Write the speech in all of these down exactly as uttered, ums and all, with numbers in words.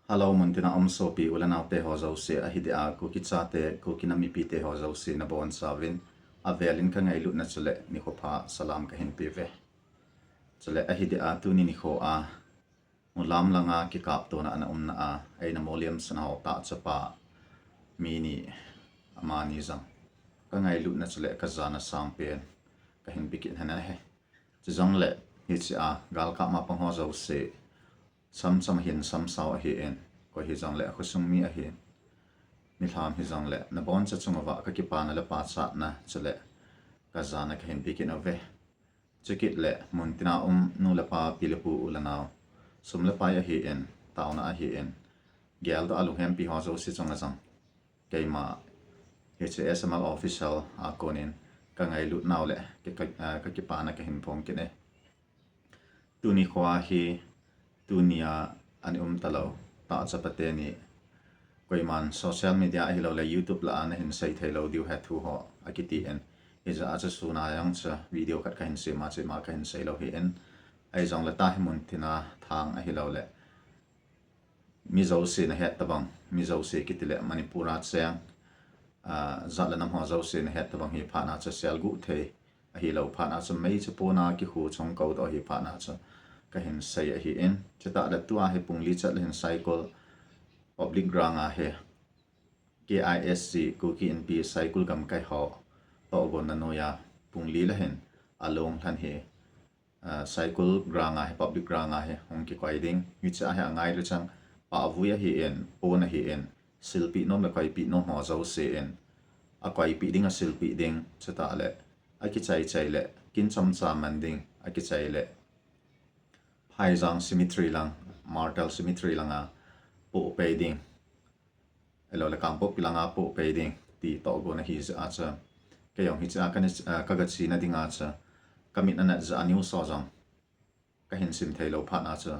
Hello, muntina um sopi u le nao te ho jouse, ahi dia Kuki chate, Kuki nam mipi te ho jouse nabonchauvin, avelin kangailutna chule nikho pha salam kahin peuve. Chule ahi dia tuni nikho a, mulam langa kikaptona ana umna a, eina moliam sana ho tah chapa mi ni, amani jong kangailutna chule kajana sangpen kahin bikit hena he. Chujongle, hichea galkap ma pang ho jouse, samcham ahin, samsao ahin, koi hijongle akhosung mi ahin, milham hijongle, naboncha chunguva kakipana le pachatna chule kajana kahin bikit uve. Chukit le muntina um nu le pa, pi le pu, u le nao, sum le pai ahin, taona ahin, geldoh a lunghempi ho jouse chunga jong, keima hiche S M L Official a konin kangailutnau le ka, ka, ah, kakipana kahin phong kit e. Tuni khoa hi, tunia ana um talou tah chapa teni, koiman social media ahiloule YouTube lah a nahin sei theilou diu ahi thu ho akitin, hijeh a chu suna jong chu video khat kahin sem a, chema kahin seilou hin, ahijongle tahi muntina thang ahiloule mi jouse nahet tobang, mi jouse kitile Manipur a cheng, ah, jat le nam ho jouse nahet tobang hi phatna chu selguh thei ahilou phatna chu meichapona kikhu chungkoudoh hi phatna chu kahin sei ahin. Chutah le tua hi pung li chat le hin Saikul Public Ground a hi K I S C, Kuki Inpi Saikul gamkai ho tohgonna noiya pung li le hin along lhan hi, ah, Saikul ground a hi, public ground a hi hung kikoi ding. Hichea hi angailu chang, pahvui ahin, pon ahin, silpeh nom le koipeh nom ho jousen akoipeh ding, asilpeh ding, chutah le akichai chai le kin chomcha man ding, akichai le Phaijang Cemetery lang, Martyr Cemetery langa pohpei ding, ahiloule Kangpokpi langa pohpei ding ti tohgon ahi jeh a chu, keijong hichea kana, ah, kaga chena dinga chu, kamit anat jeh a news ho jong kahin sim theilou phatna chu,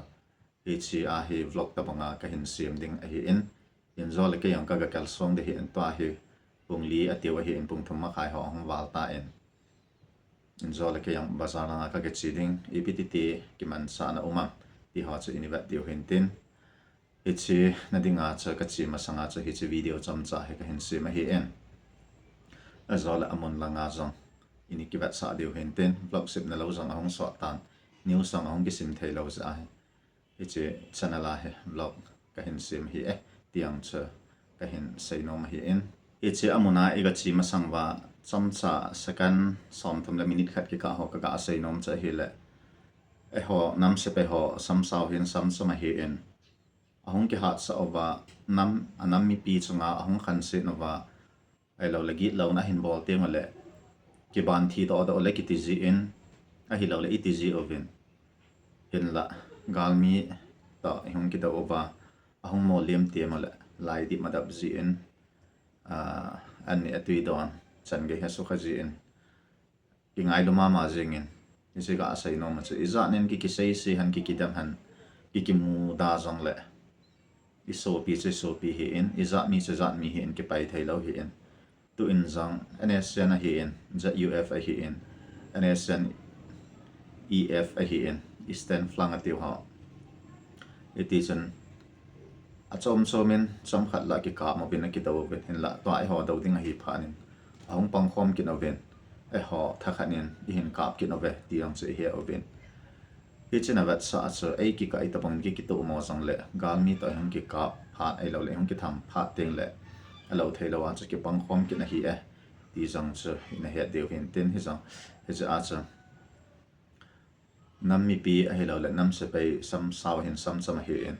hichea hi vlog tobanga kahin sem ding ahin, injo le keijong kaga kalsong ding ahin, tua hi pung li atiu ahin, pung thum makhai ho ahung val tan, injo le keijong bazar langa kaga che ding, ipi titi kimanchahna um am ti ho chu ini vet diu hintin. Hiche na dinga chu kache masanga chu hiche video chomcha hi kahin sem ahin, ajo le amun langa jong ini kivetsah diu hintin, vlog sepna lou jong ahung sot tan, news jong ahung kisim theilou jeh ahi. Hiche channel a hi vlog kahin sem ahi e, ti jong chu kahin seinom ahin. Hiche amuna iga che masang uva chomcha second somthum le minute khat kikah ho kaga seinom chu ahile, eiho nam sepai ho samsao hin samsam ahin, ahung kihatsah uva, nam, anam mipi chunga ahung khanset uva, ahiloule gitlouna ahin bol teng ule kiban thi dohdoh le kiti jin, ahiloule iti ji uvin, hinla galmi toh ihung kidou uva, ahung molem teng ule laidip adap jin, ah, an ni atwi don chan gei asukha jin, kingailu mama jengin, hiche ga seinom a chu ijat nin ki, kiseise hen, ki, kidem hen, ki, kimuda jongle isopi chu isopi hin, ijat mi chu ijat mi hin, kipai theilou hin. Tuin jong N S C N ahin, Z U F ahin, N S C N E F ahin, Eastern Flank atiu ho, hitichun achom chomin chomkhat lah kikap uvin, akidou uvin, hinla tua eiho dou ding ahi phat in ahung pangkhom kit uvin, eiho thakhat in ihin kap kit uve ti jong chu ihe uvin. Hiche na vetsah chu eikikah itobang kikitoh mo jongle galmi toh ihung kikap phat ahiloule ihung kitham phat tengle alou theilou a chu kipangkhom kit ahi e ti jong chu ina het diu hintin, hijong, hijeh a chu nam mipi ahiloule nam sepai samsao hin samcham ahin,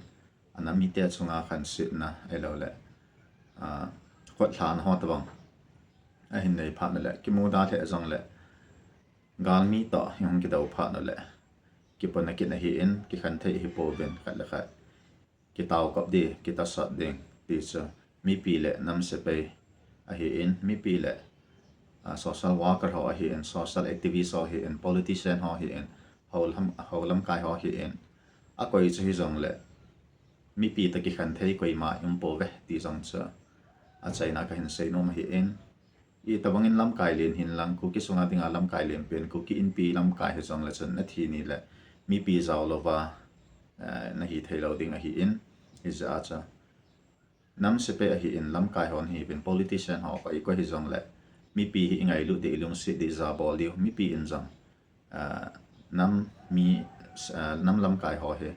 anam mite chunga khansetna ahiloule, ah, khotlhana ho tobang ahin nei phat ule kimuda lheh jongle galmi toh ihung kidou phat ule kipona kit ahin, kikhen thei ahipouvin, khat le khat kitaokop ding, kitasat ding ti chu mipi le nam sepai ahin, mipi le, ah, social worker ho ahin, social activist ho ahin, politician ho ahin, houlam, houlamkai ho ahin, akoi chu hijongle mipi toh kikhen thei koima aumpouve ti jong chu achaina kahin seinom ahin. Itobangin lamkai len hinlang, Kuki sunga dinga lamkai lenpen, Kuki Inpi lamkai hijongle chun nathi nile mipi jaolouva, eh, nahi theilou ding ahin. Hijeh a chu nam sepai ahin lamkai hon hiuvin politician ho koi koi hijongle mipi hi ingailut ding, ilungset ding, jabol diu mipi in jong nam mi nam lamkai ho hi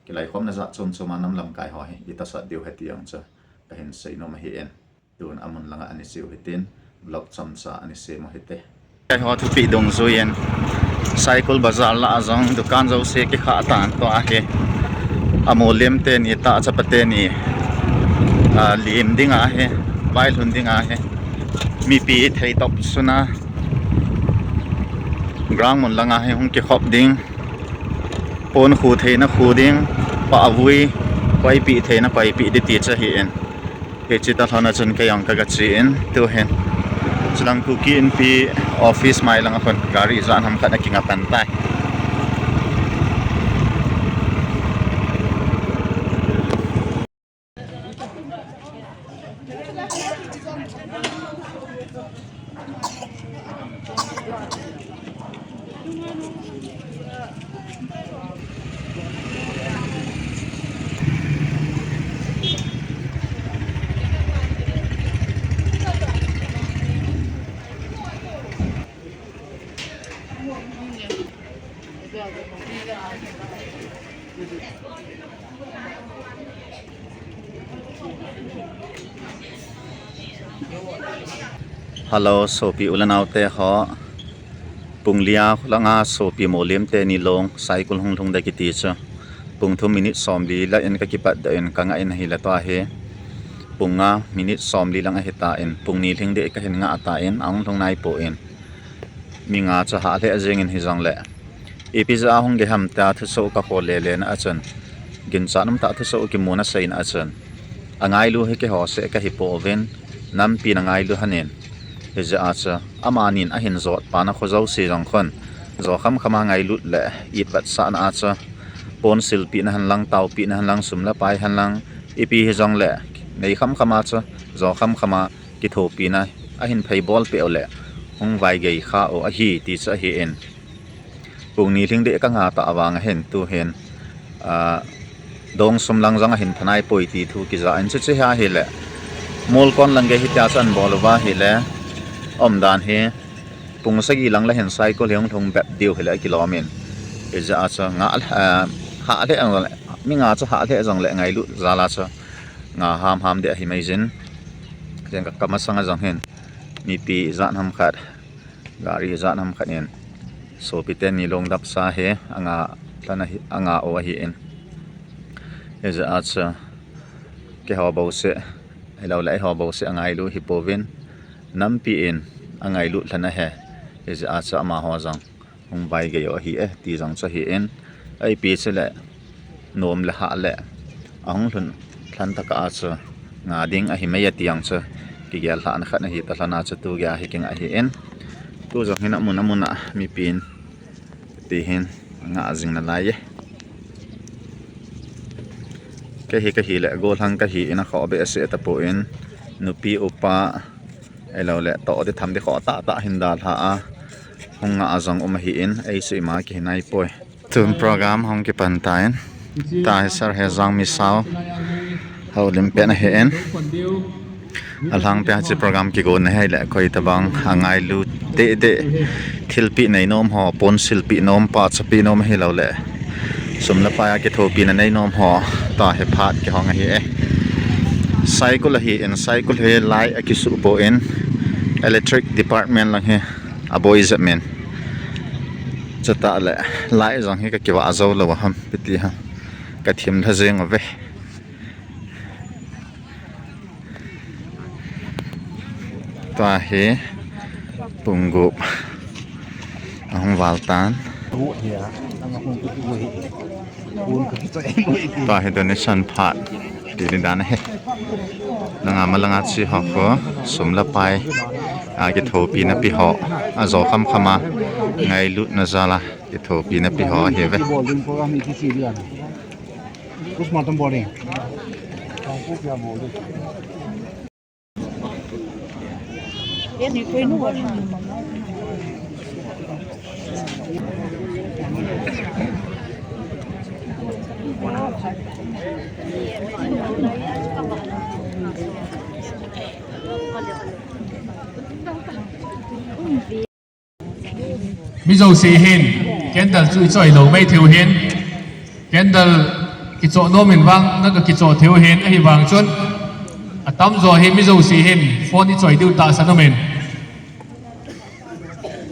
kilaikhomna jat chom chom a nam lamkai ho hi itasat diu ahi ti jong chu kahin seinom ahin. Tun amun langa ana seiu hitin, vlog chomcha ana sem u hite. Keiho thupeh dungjuiyin Saikul bazar lah a jong dukan jouse kikhah tan, tua hi amolem teni tah chapa teni lem dinga hi, vailhun dinga hi mipi theitop suna ground mun langa hi hung kikhop ding, pon khu theina khu ding, pahvui koipeh theina koipeh ding ti chu ahin. Hiche talhona chun kei jong kagache in, tuhin chulang Kuki Inpi office mai langa khun gari ijat ham khat akinga pan tai. Hello, sopi u le naote ho. Pung li a langa sopi molem teni long Saikul hung lhung ding kiti chu pung thum minute somli lah in kakipat doh in kangah in ahile tua hi pung nga minute somli lang ahitan, pung ni lhing ding kahin ngah tan, ahung lhung naipon. Mi nga chu hah lheh jengin hijongle ipi jeh a hung gei ham tia thusoh kakhol lele na a chun, ginchat umtah thusoh kimu na seina a chun, angailu hi keiho seh kahipouvin, nampin angailu lhonin. Hijeh a chu amanin ahin jotpa na kho jouse jong khun jo khamkhama ngailut le itvetsahna a chu pon silpehna henlang, taopehna henlang, sum le pai henlang, ipi hijongle nei khamkhama chu jo khamkhama kithopina ahin phei bolpeh u le hung vaigei kha u ahi ti chu ahin. Pung ni lhing ding kangah tah vang ahin tuhin dong sum lang jong ahin pha naipoi ti thu kija in, chuche hi ahile mol kon lang gei hitia chu ahin bol uva ahile, umdan hi pung sagi lang le hin Saikul hi hung lhung bep diu hile akilomin. Hijeh a chu nga, hah lheh jongle, mi nga chu hah lheh jongle ngailut jal a chu nga hamham ding ahi maijin. Jeng ka, kamasanga jong hin mipi ijat ham khat, gari ijat ham khat in sopi teni long dapsa hi anga lhon ahi, anga u ahin. Hijeh a chu keiho bouseh, hilou le eiho bouseh angailu hipouvin, nampi in angailut lhon ahi. Hijeh a chu amaho jong hung vaigei u ahi e ti jong chu ahin. Ipi chule nom le hah le ahung lhun lhon tah a chu nga ding ahi mai e ti jong chu kigel lhahna khat ahi talhon a chu tu geiya hi kingah ahin. Tu jong hin amun amun a mipin tihin ngah jing nalai e. Kei hi kahile golhang kahin akhoh behseh tapon, nupi upa ahilou le toh ding tham ding khoh tahtah hin dalha a hung ngah jong um ahin, ei chu ima kihi naipoi. Tun program hung kipan tan, tua hi Sir Hejang Misao houlim pen ahin. Alhangpia hiche program kigonna hi ahile koitobang angailu deh deh, thilpeh neinom ho, ponsil peh nom, pahcha peh nom ahilou le sum le pai a kithopina neinom ho, tua hi phat kihong ahi e. Saikul ahin, Saikul hi light akisuh pon, electric department lang hi aboi jep in. Chutah le light jong hi kakivah jou lou ham, ipi ti ham, kathim lha jeng uve. Tua hi pung gup ahung val tan. Tua hi donation phat ti ding dan ahi. Langa malanga che ho khu sum le pai a kithopina pe ho, ajo khamkhama ngailutna jal a kithopina pe ho ahiuve. Mi jouse hin candle chu i choi lou mai thei u hin, candle kichoh nom in vang na ka kichoh thei u hin, ahivang chun atamjo hi mi jouse hin phone i choi diu tahsan um in.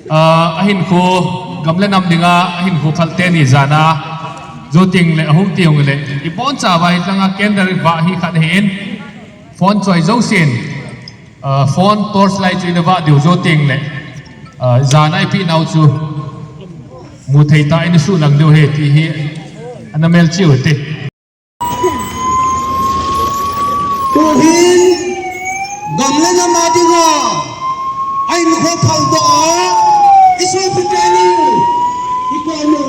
Ah, ahinkho gam le nam dinga ahinkho phal teni jana jou teng le ahung ti hung le i boncha va hi langa candle va hi khat ahin, phone choi jousen, ah, phone torch light chu i na va diu jou teng le, ah, jana i pi nau chu mu thei ta i na sulang diu ahi ti hi ana mel chiu te. Tuhin gam le nam a dinga ahinkho phaldoh a i sopi teni, i koi nu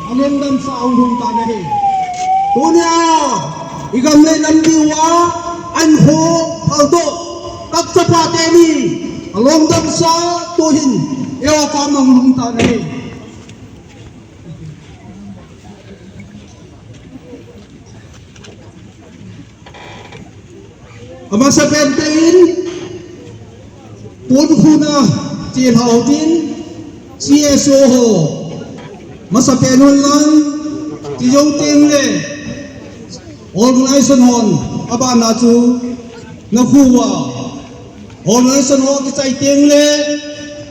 alungdam sa hung lhung tan ahi. Tunia i gam le nam diu a ahinkho phaldoh tak chapa teni alungdam sa tuhin i o ka mang lhung tan ahi. Amasapen tein, pon khuna chilhau tin, C S O ho, masapen hon lang, chi jou teng le, organization hon, abana chu, na khu uva, organization ho kichai teng le,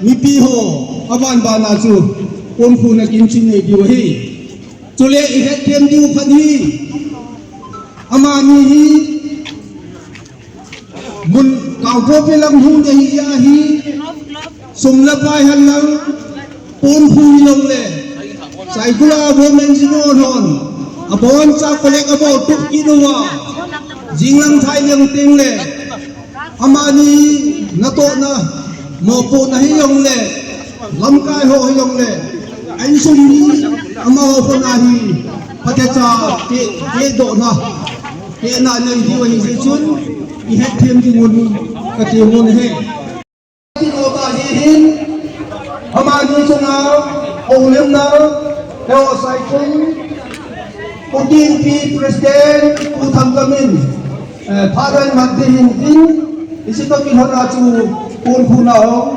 mipi ho, aban bana chu, pon khuna kin chin nei diu ahi. Chule i het them diu khat hi, amani hi, mun Kangpokpi lang hung ding ahi, sum le pai hen lang, pon khu hi jong le, Saikul a Women Union hon, abon cha collect abol tup kit uva, jing lang thai leng teng le, amani natohna, mopohna hi jong le, lamkai ho hi jong le, a insung mi, amaho khut a hi, phatecha, te, tedohna, tehna nei diu ahi jeh chun, i het them ding un, ka ti un ahi. Ti lo ta hi hin, amani chunga, houlimna, Heo Saikul, Pu T N P President, Pu Thangkam in, eh, phat hoi mat ding hin tin, hiche toh kilhon a chu, pon khuna hung,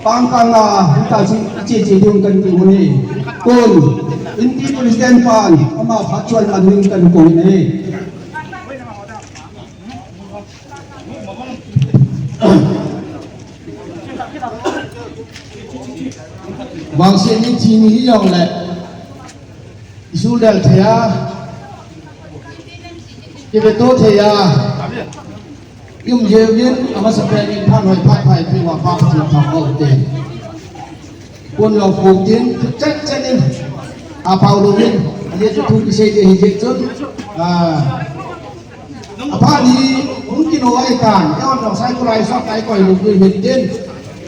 pang kang a, hita chu, che che ding kan ti u ahi. Kon, N P President pan, ama phat choi man ding kan ko u ahi. Vangset ni thi ni hi jong le, i sul del thei a, i veto thei a, i um jeh uvin, amasapen in phat hoi phat pha i pe uva Pathen thangvah u te. Pon jong pon tin, chan chan in, aphau louvin, ajeh chu thu kisei ding ahi jeh chun, ah, aphat hi hung kino ahi tan, eiho jong Saikul a i sot a i koi lou diu ahi tin.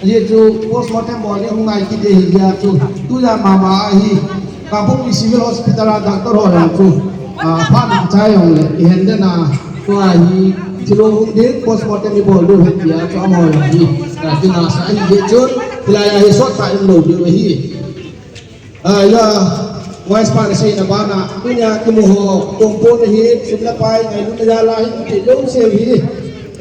Ajeh chu postmortem bol ding hung nai kit ding ahi jeh chun, tujan mama ahi, Kangpokpi Civil Hospital a doctor ho jong chu, ah, aphat hi chai jong le, i hen den a, tua hi thilong hung ding, postmortem i bol diu ahi tia chu amaho jong hi, ah, kinasa ahi jeh chun, hilai a hi sot a i um lou diu ahi. Ah, ya, Vice Pa na seina bana, tunia kimu ho, tongpon ahi, sum le pai, ngailutna jal a hi, ti jouse hi,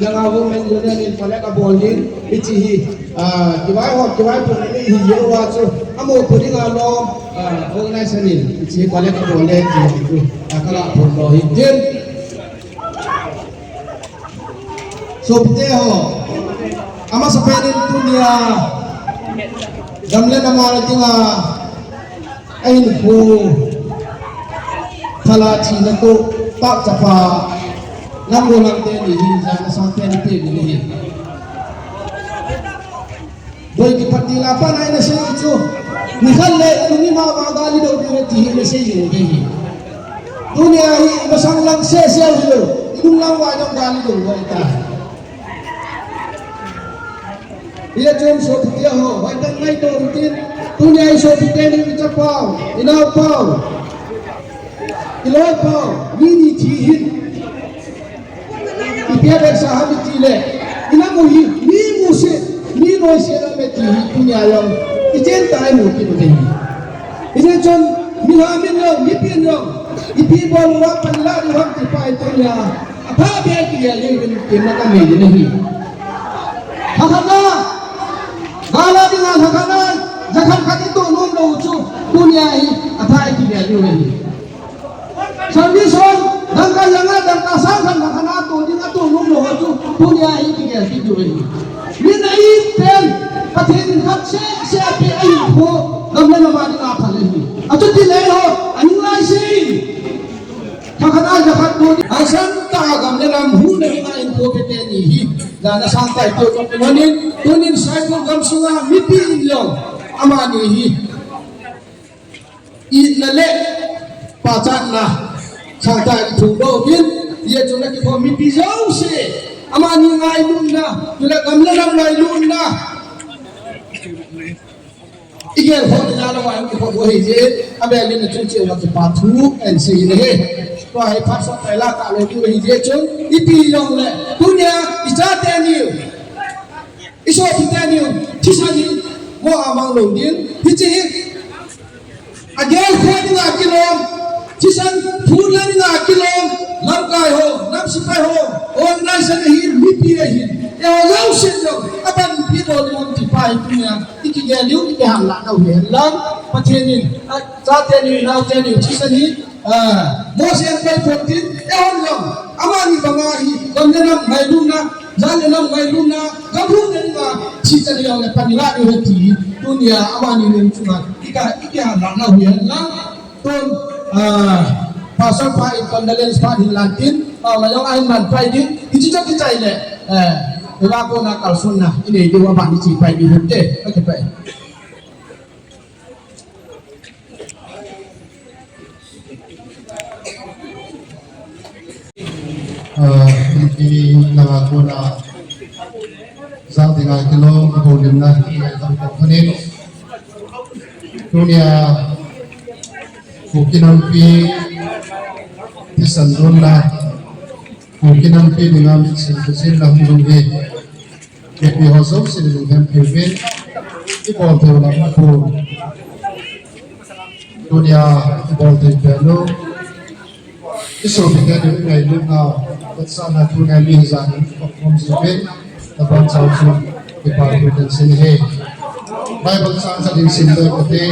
langa Women Union in collect abol in, hiche hi, ah, kivai ho, kivai pon ahi, hi jeh uva chu, amopo dinga lom, ah, organization in, hiche collect abol le, ti chu, ah, kala pon lo hi, tin. Sopite ho, amasapen in tunia, gam le nam a dinga, ahinkho, phala thina toh, pah chapa, lamgo lam teni hi, jana sang teni teni hi. Boi kipat ding a pat a i na sei u chu. Nikhat le, i lung ima vang gal i dong diu ahi ti hi i na sei jing u ahi. Tunia hi, i masang lang seh seh u hilou. I lung lang uva jong gal i dong u ahi tai. Hijeh chun sopite ho, hoitah in ngaito u tin. Tunia i sopite ni, i chapau, i naopau, i loipau, mi ni thi hin. Ipi abol sa ham itile, i namu hi, mi musit, mi loiset ahi ti hi tunia jong, i chen tah a i mu kit u ahi. Hijeh chun, mi lham in jong, mipi in jong, Ipi bol uva pan la diu ham ti pa i tunia. Atha beh kigel diu in tin na ka nei ding ahi. Lhakhat na. Gal a dinga lhakhat na. Jakhat khat i toh nom lou chu. Tunia hi atha i kigel diu ahi. Service hon, dangka janga, dangka sang khat lhakhat na toh ding a toh nom lou chu. Tunia hi kigel diu ahi. Min a it pen, Pathen in khat seh seh a pe a hinkho, gam le nam a dinga phal ahi. Achuti le ho, aning lai seh. Kha khat a ja khat ko ni. Asan ta gam le nam hu le na hinkho pe teni hi. Jana sang tai to ko manin, tunin Saikul gam sunga mipi in jong. Amani hi. Itna le pachatna, sangtah in thum bou in, hijeh chun akikhom mipi jouse, amani ngailutna, chule gam le nam ngailutna, igel khom na lou a ikhom bou ahi jeh in, abel in achung cheh uva kipa thu kahin sei in ahi. Tua hi phat sot tai la ta lou diu ahi jeh chun, ipi jong le, tunia, ichate niu, isopite niu, thisan hi, mo a mang lou ding, hiche hi, Agel kho dinga kilom, thisan phun la dinga kilom, lamkai ho, nam sepai ho, organization ahin, mipi ahin, eiho jouse jong, aban pi bol ding ham ti pa hi tunia, i kigel diu, i kiham lah nau hi hen lang, Pathen in, a, chate niu, naote niu, thisan hi, a, Mose in pai pon tin, eihon jong, amani banga hi, gam le nam ngailutna, Jan le nam ngailutna, gam hung le dinga, thi chan le jong le pan i la diu ahi ti hi, tunia amani lung chunga, i ka, i kiham lah nau hi hen lang, tun, ah, Pastor pa in condolence phat hin lan tin, ah, ma jong ahin man pai ding, hiche chu kichai le, eh, i la kona kalsonna, i nei diu aban i che pai ding hinte, ka kipa e. Ah, inpi langa kona jat dinga kilom, houlimna, i ngai dam ko phanin. Tunia, Kuki nampi, thisan donna, Kuki nampi dinga mitsin thisan la hung jong hi. Mipi ho jouse lunghem peh uvin, i bol thei u lam pu. Tunia i bol thei peh u. I sopite diu i ngailutna, vetsahna tunia mi hijat in i khom jing uvin, na bang chau chu kipa thu kahin sei e. Bible chang khat hin sim ding kate.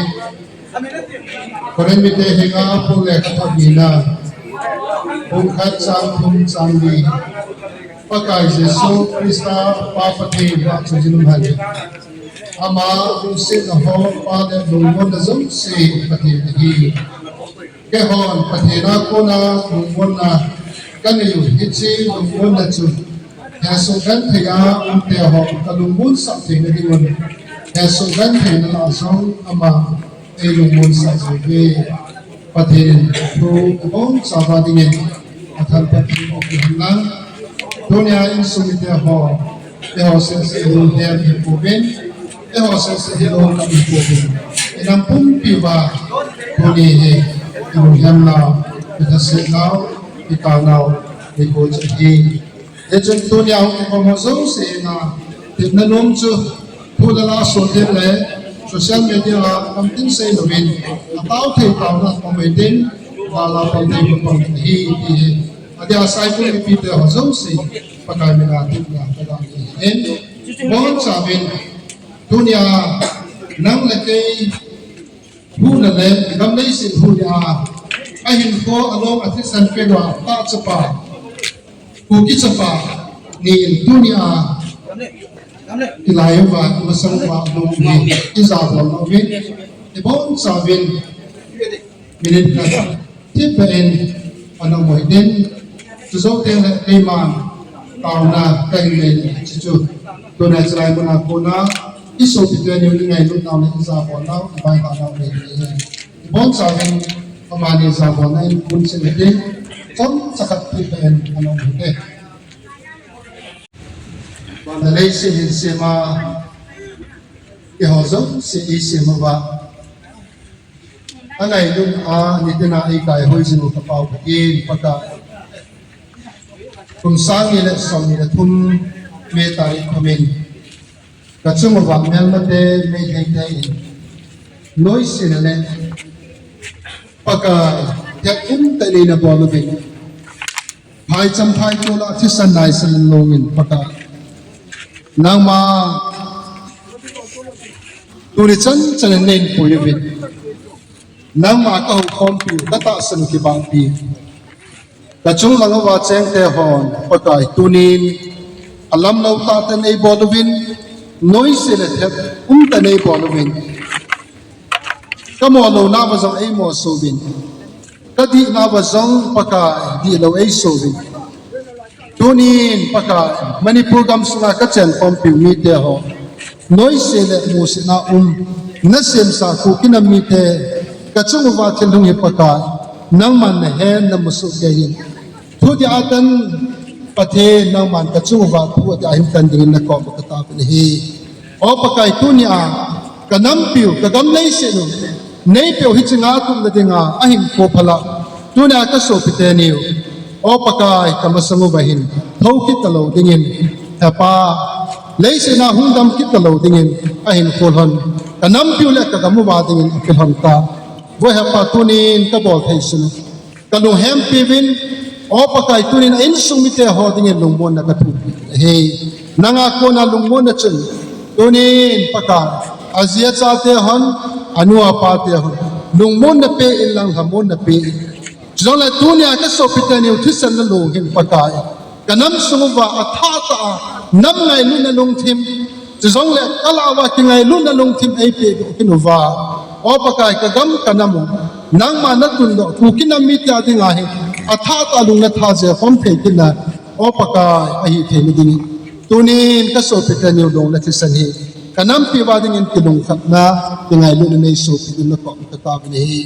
Korinth mite henga bung le khat, thot nina, bung khat chang thum chang li. Pakai Jesu Christa Pa Pathen vahchoijalum hen. Ama lungsetna ho Pa le lungmonna jouse Pathen ahi. Keihon Pathen a kona lungmonna kanei u, hiche lungmonna chu hesoh genthei a umte ho kalungmonsah theina dingun, hesoh gentheina lah jong ama eilungmonsah jiuve. Pathen in thu ibonchauva dingin athanpha peh u hen lang. Tunia insung mite ho, eiho sese ilunghem hi pouvin, eiho sese ilungkam hi pouvin, inam pumpi uva tuni hi ilunghem nau, ilhase nau, itao nau nikho chu ahi. Hichun tunia hung kikhom ho jouse henga tepna nom chu, thu le la soh ding le social media a kam tin sei louvin, atao thei taona aum ding, la la pang thei pang ahi ti hi. Adia Saikul mipite ho jouse Pakai mina tepna kaga nei ahi. Ibonchauvin tunia nang le kei huhna le gam leiset huhna a, ahinkho along a thisan peh uva, tah chapa, Kuki chapa, ni in tunia, ilai uva, imasang uva, along hi, ijabol uvin, ibonchauvin, minute khat, thipbeh in, ana um u hitin, Chujou teng le keiman taona kahin nei chu chu. Tuna chulai muna kona i sopite niu i ngailut nau le i jabol nau, i baihal nau le i nei. Ibonchauvin amani jabolna in kun chin te. Chomcha khat thipbeh in ana um hite. Vana leiset hin sema eiho jouse eisem uva. Angailutna a nitina eikaihoi jing u ka Pau Pathen Pakai. Kum sang ni le som ni le thum May tarik thumin. Ka chung uva melmate Meitei te in. Noise na le Pakai. He um tah in nabol uvin. Phaicham phaitol a thisan naisan longin Pakai, nangma tuni chan chan in neipuiyin. Nangma kahoukhompiu, katahsan u kibahpi. Kachung lang uva chengte hon, Pakai, tunin alamlou tah tah in eibol uvin, noise le thet um tah in eibol uvin. Kamo louna uva jong eimosoh uvin. Kadihna uva jong Pakai, dihlou eisoh uvin. Tunin Pakai, Manipur gamsunga kachenkhompiu mite ho, noise le musetna um, nasemsa Kuki nam mite, kachung uva thil hung hi Pakai, nangman nahen namusoh kei in. Thu dia tan Pathen nangman kachung uva thu dia hin tan dingin nakoma kataovin ahi. O Pakai, tunia kanampiu, kagam leiset u neipeu hiche nga tupna dinga ahinkho phalou, tunia kasopi teniu, O Pakai, kamasang uva hin thou kit talou dingin, Hepa, leiset a hung dam kit talou dingin ahinkho lhon, kanampiu le kagam uva dingin akilhon ta. Vo Hepa, tunin kabol thei sun u kalunghempi uvin, O Pakai, tunin a insung mite ho dingin lungmonna kathumpi ahi. Nanga kona lungmonna chun, tunin Pakai, aji achate hon, anu apate hon, lungmonna pe in lang lhamonna pe in. Chujongle tunia kasopi teniu thisan nalung hin Pakai, kanam sung uva athah tah a nam ngailutna lungthim, chujongle kalah uva kingailutna lungthim eipeh doh kit uva, O Pakai, kagam kanam u nangma natundoh Kuki nam mite dinga hi athah tah a lung natha jeh khom thei kit na, O Pakai, ahi thei na dingin, tunin kasopi teniu lung le thisan hi kanampi uva dingin kilungkhatna, kingailutna neisopi dingin nakoma kataovin ahi.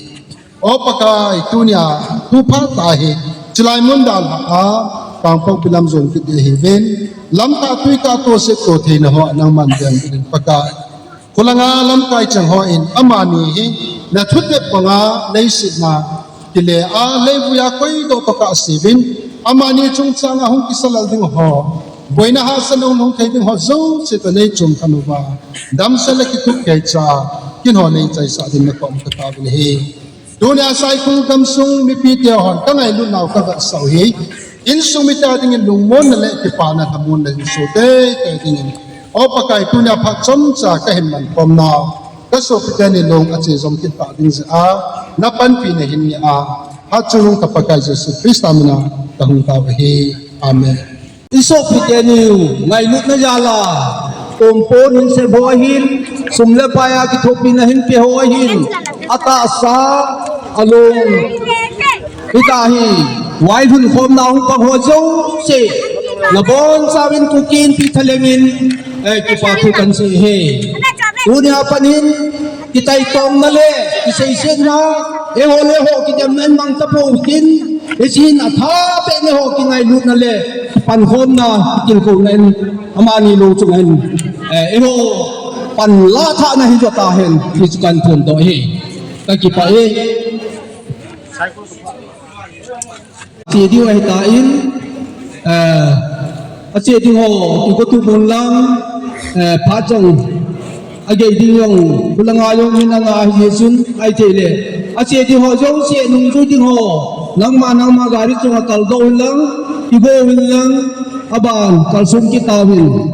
O Pakai, tunia thu phatah hi chilai mun dalha a Kangpokpi lam jon kit ding ahiuvin, lamkah tuikah tohset toh theina ho nangman veng uvin Pakai. Khulanga lamkai cheng hon amani hi nathutep banga leiset a kile a leivui a koidoh tokah seuvin, amani chungchanga hung kisalal ding ho, boina hahsatna hung lhung thei ding ho jouse toh neichom khen uva, damsel le kitup keicha kin ho neichaisah dingin nakoma kataovin ahi. Tunia Saikul gamsung mipite hon kangailutnau kavetsah u hi insung mite dingin lungmonna le kipana lhamonna hin soh teitei dingin, O Pakai, tunia phat chomcha kahin mankhomnau, kasopi teni lung ache jom kit tah ding jeh a napanpina hin ngen a, hatchungnung ka Pakai Jesu Christa mina kahung tao ahi. Amen. Isopi teniu ngailutna jal a kompon hinsep ho ahin, sum le pai a kithopina hinpe ho ahin, atahsa, along, hitahi, vailhun khomna hung pang ho jouse, nabonchauvin Kuki Inpi thalheng in, eh, kipa thu kahin sei e. Tunia pat in kitaitongna le kiseisetna, eiho le eiho kidemna in mang tapou hitin, hiche hin athah beh in eiho kingailutna le pankhomna, kitilkhouna in, amani lung chunga hin, eh, eiho panla thahna hijo tahen, hichu kahin phondoh e. Kakipah e. Che diu ahitan, eh, ache ding ho kigo tup un lang, eh, phat jong agei ding jong khulanga jong hin anga ahi jeh chun, ahithei le ache ding ho jouse nungjui ding ho, nangma nangma gari chunga kaldoh un lang, kigo un lang, aban kalsung kit tauvin.